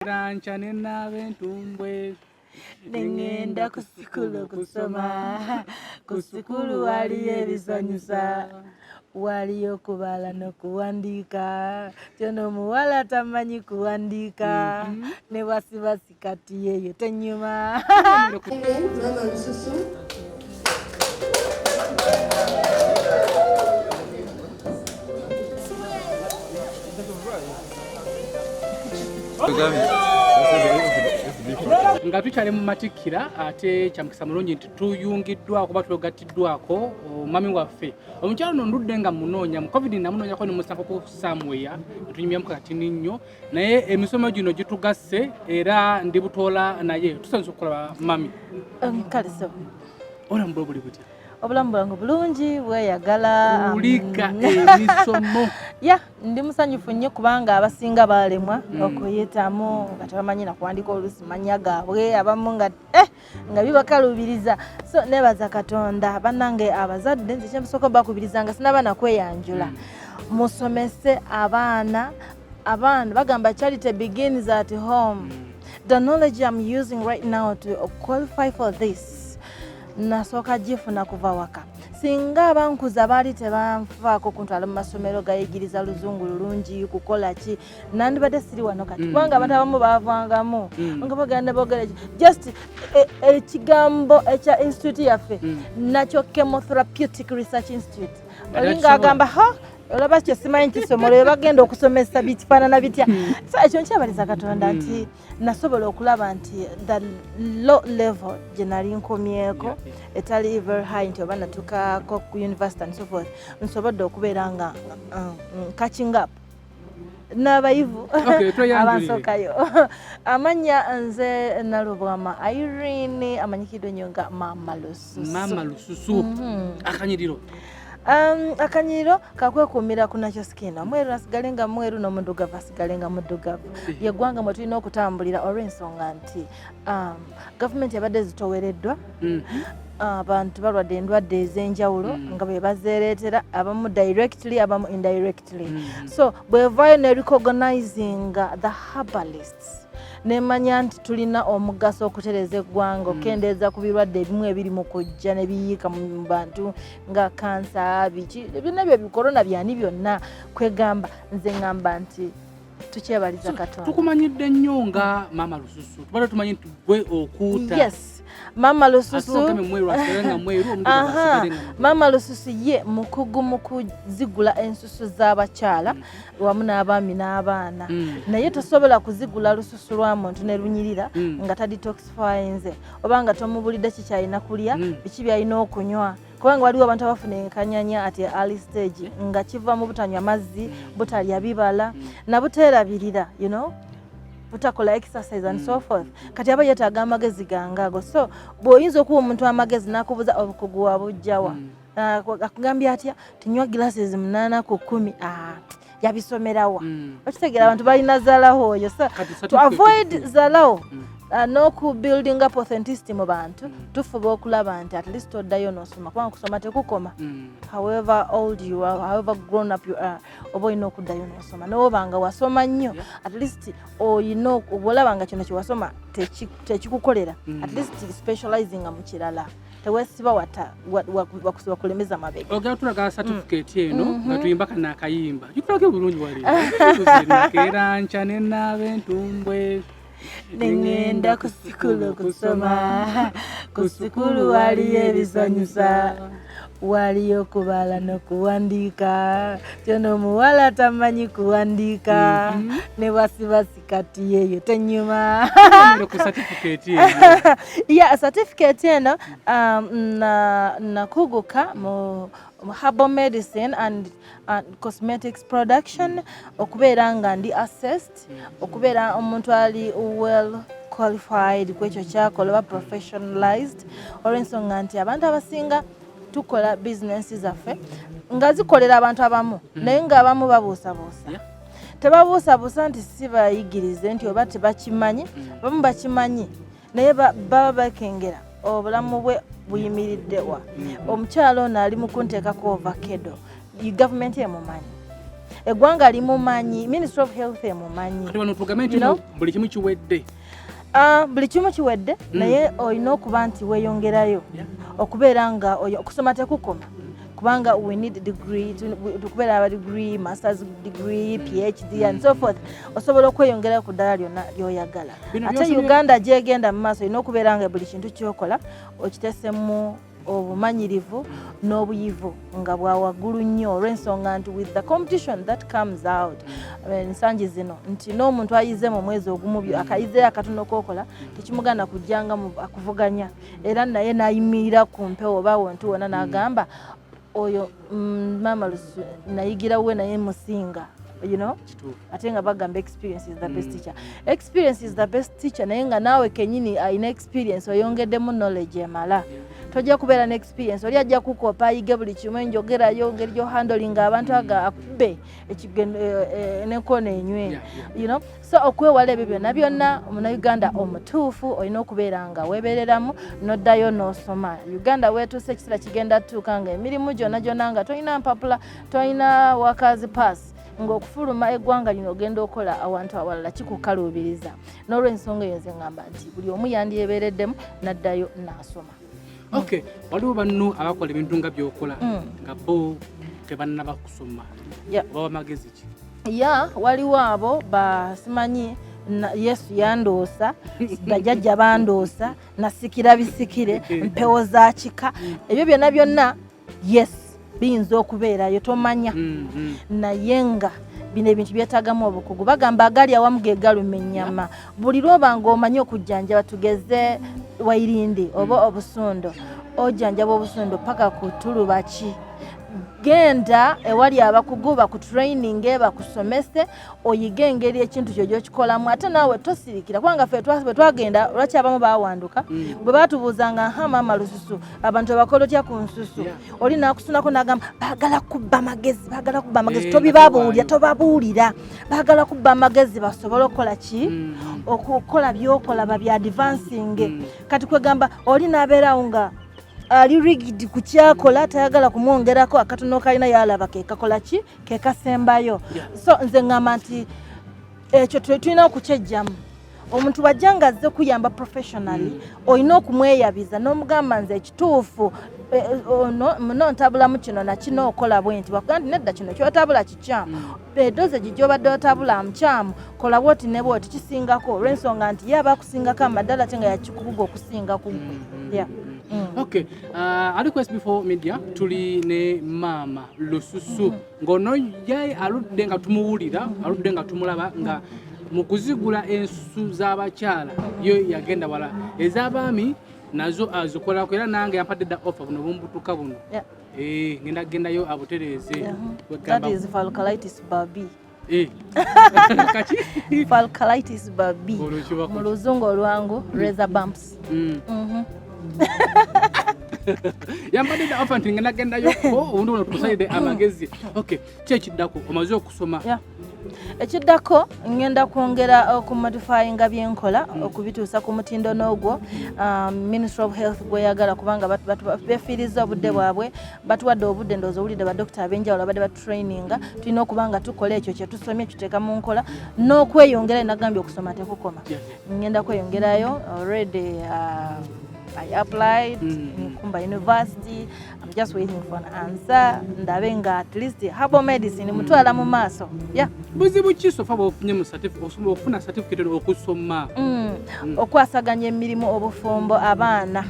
Nakeera nkya ne naaba entumbwe. Ne ŋŋenda ku sukulu okusoma. Ku sukulu waliyo ebisanyusa, waliyo okubala n'okuwandiika. Kyono omuwala tamanyi kuwandiika, ne bwasiba sikati yeeyo tenyuma. Mama Lususu. Nga tukyali mu matikkira, ate kyamukisa mulungi nti tuyungiddwako oba twegattiddwako omwami waffe omukyalo ono. Ndudde nga munoonya mu COVID, namunoonyako nemusanko ku somewhere, netunyumyamu katini nnyo, naye emisomo gino gitugasse era ndi butoola naye. Tusanyusa okukulaba, mami. Kale so. Obulamu bwe buli butya? Obulamu bwange bulungi, bweyagala. Kulika emisomo. Ya, ndi musanyufu nnyo kubanga abasinga baalemwa okuyitamu nga tebamanyi nakuwandika oluusi manya gaabwe, abamu nga nga bibakalubiriza. So nebaza Katonda. Bannange abazadde, nze kyemusooka bakubiriza nga sinaba nakweyanjula, musomese abaana. Abaana bagamba charity begins at home. The knowledge I'm using right now to qualify for this, nasooka gifuna kuva waka. Singa abankuza baali tebanfaako kuntwala mu masomero gayigiriza luzungu lulungi kukola ki, nandibadde siri wano kati, kubanga abantu abamu bavangamu nga bagenda boogera just ekigambo ekya institute yaffe, nakyo Chemotherapeutic Research Institute. Olinga agamba, "Ha, olaba kyo simanyi kisomero bagenda okusomesa bikifaanana bitya?" So ekyo nkyabaliza Katonda nti nasobola okulaba nti the low level gye nali nkomyeko etali very high, nti oba natukako ku university and so forth, nsobodde okubeera nga catching up n'abayivu abansookayo. Amannya nze Nalubwama Irene, amanyikiddwa ennyo nga Mama Lususu. Mama Lususu. Akanyiriro? Akanyiriro kakwekuumira ku nakyo skin. Omweru asigale nga mweru n'omuddugavu asigale nga muddugavu. Yeggwanga mwe tulina okutambulira olw'ensonga nti gavumenti ebadde zitowereddwa. Abantu balwadde endwadde ez'enjawulo nga bwe bazeereetera, abamu directly, abamu indirectly. So bwevaayo ne recognizinga the herbalists, nemanya nti tulina omugaso okutereza eggwanga, okukendeeza ku birwadde ebimu ebiri mu kujja ne biyiika mu bantu nga kansa, biki byonna byo bikorona byani byonna. Kwegamba nze ŋŋamba nti tukyebaliza Katonda. Tukumanyidde nnyo nga Maama Lususu, tubadde tumanyi nti gwe okuuta. Yes, Maama Lususu. Mweru asigale nga mweru, omuddugavu asigale nga muddugavu. Maama Lususu ye mukugu mu kuzigula ensusu z'abakyala wamu n'abaami n'abaana, naye tosobola kuzigula lususu lwa muntu ne lunyirira nga tadetoxifyinze oba nga tomubulidde kikyalina kulya, biki byalina okunywa, kubanga waliwo abantu abafuna enkanyanya at early stage nga kiva mu butanywa mazzi, butalya bibala, nabuteerabirira, butakola exercise and so forth. Kati aba yeetaaga amagezi gange ago. So bw'oyinza okuwa omuntu amagezi n'akubuza obukugu wabujjawa, akugambye atya tinywa glasses 8 ku 10? Ah, yabisomerawa? Okitegeera, abantu balina zalawo oyo. So Kati to certificate avoid zalawo n'oku building up authenticity mu bantu, tufuba okulaba nti at least oddayo n'osoma, kubanga kusoma tekukoma. However old you are, however grown up you are, oba olina okuddayo n'osoma. Nowoba nga wasoma nnyo, at least oyina bw'olaba nga kino kyewasoma tekikukolera, at least specializing mu kirala, teweesiba wata wakulemeza mabega. Ogera tulaga certificate eno nga tuyimba kano akayimba, gitulage bulungi. Wali nakeera nkya ne naaba entumbwe. Ne ŋŋenda ku sukulu okusoma. Ku sukulu waliyo ebisanyusa, waliyo okubala n'okuwandiika. Kyono omuwala tamanyi kuwandiika, ne bwasiba sikati yeeyo tenyuma. Ku certificate eno. Ya, certificate eno, nakuguka mu herbal medicine and cosmetics production, okubeera nga ndi assessed okubeera omuntu ali well qualified ku ekyo kyakola oba professionalized, olw'ensonga nti abantu abasinga tukola bizinensi zaffe nga zikolera abantu abamu, naye ng'abamu babuusabuusa. Tebabuusabuusa nti si bayigirize nti oba tebakimanyi. Abamu bakimanyi, naye baba bakengera obulamu bwe buyimiriddewa. Omukyalo ono ali mu kunteekako ovakedo, gavumenti emumanyi. Eggwanga limumanyi, Ministry of Health emumanyi. Kati wano tugambe nti buli kimu kiwedde? Ah, buli kimu kiwedde, naye olina okuba nti weeyongerayo okubeera nga okusoma tekukoma, kubanga we need degree, tukubeera aba degree, masters degree, PhD and so forth. Osobola okweyongerayo ku ddala lyonna lyoyagala. Bino Ate Uganda gyegenda mu maaso, olina okubeera nga buli kintu kyokola okitesemu obumanyirivu n'obuyivu nga bwa waggulu nnyo, olw'ensonga nti with the competition that comes out ensangi zino, nti n'omuntu ayize mu mwezi ogumu akayizeyo akatono kokola, tekimugaana kujjanga akuvuganya era naye n'ayimirira ku mpewo oba wontu wonna n'agamba, "Oyo maama Lusu nayigira we, naye musinga." Ate nga bagamba experience is the best teacher. Experience is the best teacher, naye nga naawe kenyini alina experience oyongeddemu knowledge emala. Tojja kubeera ne experience, oli ajja kukopa ayige buli kimu, enjogerayo, engeri gyohandlinga abantu, aga akube nekoona enywe. So okwewala ebyo byonna byonna, omunauganda omutuufu olina okubeera nga weebereramu n'oddayo n'osoma. Uganda weetuuse, ekiseera kigenda tutuuka nga emirimu gyonna gyonna nga tolina mpapula, tolina workers pass, ng'okufuluma eggwanga lino ogenda okola awantu awalala kikukaluubiriza. N'olwensonga eyo nze ngamba nti buli omu yandyebeereddemu n'addayo n'asoma. Okay, waliwo banno abakola ebintu nga byokola nga bo tebannaba kusoma. Obawa magezi ki? Ya, waliwo abo basimanyi Yesu yandoosa, bajjajja bandoosa, nasikira bisikire, mpewo za kika, ebyo byonna byonna, yes, biyinza okubeerayo, tomanya. Naye nga bino ebintu byetaagamu obukugu. Bagamba agali awamu ge galuma ennyama. Buli lwoba nga omanyi okujjanjaba, tugeze wairindi oba obusundo, ojjanjaba obusundo paka ku tuluba ki, genda ewali abakugu bakutraininge, bakusomese, oyige engeri ekintu kyo gyokikolamu. Ate naawe tosirikira, kubanga ffe bwe twagenda, lwaki abamu bawanduka? Bwe batubuuzanga, "Ha, maama Lususu, abantu bakola otya ku nsusu?" Oli nakusunako nagamba, "Baagala kubba magezi, baagala kubba amagezi." Tobibabuulira. Nga Tobabuulira, baagala kubba amagezi basobole okukola ki? Okukola byokola babya advancing. Kati kwegamba oli n'abeerawo nga ali rigid ku kyakola, tayagala kumwongerako akatono kalina, yalaba kekakola ki, kekasembayo. So nze ŋŋamba nti ekyo tulina okukyejjamu. Omuntu bw'ajja nga azze kuyamba professionally, olina okumweyabiza n'omugamba, "Nze ekituufu ono muno ntabulamu kino nakino, okola bwe nti." Bakugaa nti, "Nedda, kino kyotabula kikyamu, edosage gy'obadde otabula mukyamu, kola bwoti ne bwoti kisingako," olw'ensonga nti ye aba akusingako amaddala ate nga yakikukuga okusinga ku ggwe. Yeah. Okay, ali ku SB4 Media, tuli ne maama Lususu, ng'ono ye aludde nga tumuwulira, aludde nga tumulaba nga mu kuzigula ensusu z'abakyala yo yagenda wala, ez'abaami nazo azikolako, era nange yampadde dda offer, buno bumbutuka buno. Eh, ngenda gendayo abutereeze. That is folliculitis barbae. Eh. Kaki? Folliculitis barbae. Olwo kiba Mu luzungu olwangu, razor bumps. Yampadde dda offer nti ngenda gendayo obundi buno tukusalidde amagezi. Okay, ki ekiddako omaze okusoma? Yeah. Ekiddako ngenda kwongera okumodifyinga byenkola okubituusa ku mutindo n'ogwo Ministry of Health gweyagala, kubanga befiiriza obudde bwabwe, batuwadde obudde. Ndowooza owulidde badokita ab'enjawulo abadde batraininga. Tulina okuba nga tukola ekyo kyetusomye, tuteeka mu nkola n'okweyongera. Nagambye okusoma tekukoma. Ngenda kweyongerayo. Already I applied Nkumba University. I'm just waiting for an answer, ndabe nga at least herbal medicine mutwala mu maaso, yeah. Buzibu ki so far bwofunye mu okufuna certificate eno, okusoma? Okwasaganya emirimu, obufumbo, abaana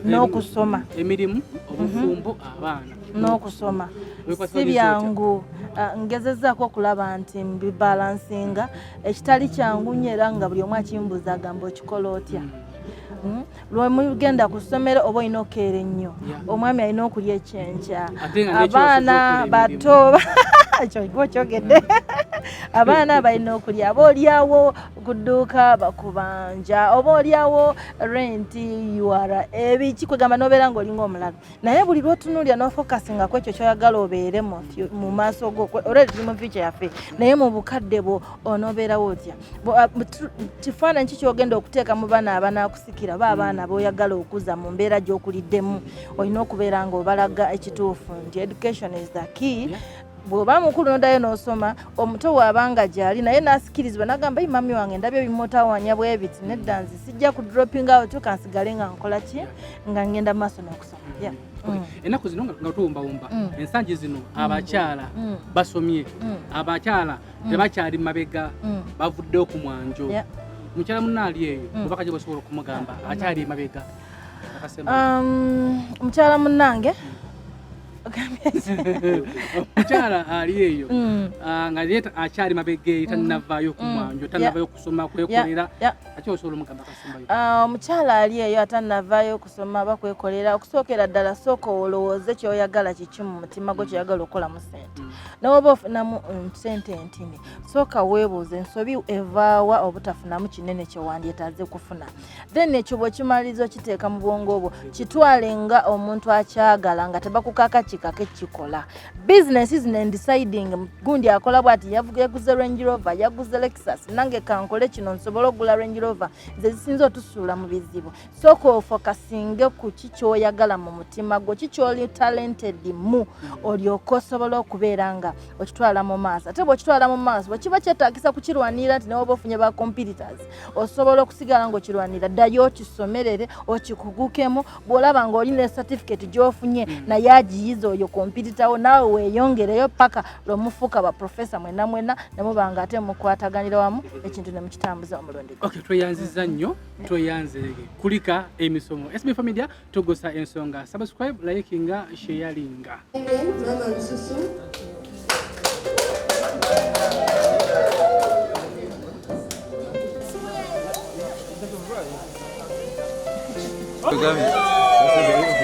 n'okusoma. Emirimu, obufumbo, abaana. N'okusoma. Wekwasaganyizza Si otya? byangu. Ah, ngezezzaako okulaba nti mbibalansinga, ekitali kyangu nnyo, era nga buli omu akimbuuza agamba, "Okikola otya?" Lwemugenda ku ssomero oba olina okukeera ennyo, omwami alina okulya ekyenkya, Ate nga n'ekiro abaana osobola okukola emirimu. bato, ekyo gwe okyogedde, abaana balina okulya, oba oliawo ku dduuka bakubanja, oba oliawo renti, ura, ebiki, kwegamba nobeera ngaolinga omulalu. Naye buli lwotunuulira nofocusinga ku ekyo kyoyagala obeere mu maaso go, already tuli mu future yaffe, naye mu bukadde bwo onoobeerawo otya? Kifaananyi ki kyogenda okuteeka mu baana abanaakusikira oba abaana b'oyagala okuza mu mbeera gy'okuliddemu? Olina okubeera nga obalaga ekituufu nti education is the key. Bw'oba mukulu n'oddayo n'osoma, omuto bw'aba nga gyali naye n'asikirizibwa n'agamba, "Yi mami wange, ndabye bimutawanya bwe biti, nedda, nze sijja ku dropping out, kansigale nga nkola ki, nga ngenda mu maaso n'okusoma." Yeah. Okay. Ennaku zino nga tuwumbawumba, ensangi zino abakyala basomye, abakyala tebakyali mabega, bavuddeyo ku mwanjo. Mukyala munaali eyo, obaka gye basobola okumugamba akyali emabega akasemba? Mukyala munnange ogambye ki? Omukyala ali eyo, nga ye akyali mabega eyo, tannavaayo ku mwanjo, tannavaayo kusoma, kwekolera, aki osobola omugamba akasembayo? Ah, omukyala ali eyo atannavaayo okusoma aba kwekolera, okusookera ddala sooka olowooze kyoyagala kiki mu mutima gwo, kyoyagala okukolamu ssente. N'oba ofunamu ssente entini, sooka weebuuze ensobi evaawa obutafunamu kinene kyewandyetaaze kufuna. Then ekyo bw'okimaliriza okiteeka mu bwongo bwo, kitwale nga omuntu akyagala, nga tebakukaka kikake kikola bizinesi zino. Deciding gundi akola bwati, yaguze Range Rover, yaguze Lexus, nange kankole kino nsobole okugula Range Rover. Nze zisinza otusuula mu bizibu. Sooka ofokasinge ku ki kyoyagala mu mutima gwo, ki kyoli talented mu, olyoke osobola okubeera nga okitwala mu maaso. Ate bw'okitwala mu maaso, bwe kiba kyetaagisa kukirwanirira nti newoba ofunye ba competitors, osobola okusigala ng'okirwanirira. Ddayo okisomerere, okikugukemu. Bw'olaba ng'oli ne certificate gy'ofunye, naye agiyiza oyo competitor wo, naawe weeyongereyo paka lwemufuuka ba professor mwenna mwenna, ne muba nga ate mukwataganira wamu ekintu ne mukitambuza omulundi gumu. Okay, tweyanziza nnyo, tweyanzeege. Kulika emisomo SB Media, tugusa ensonga. Subscribe, likinga, sharinga. Mama Lususu. Tugambye.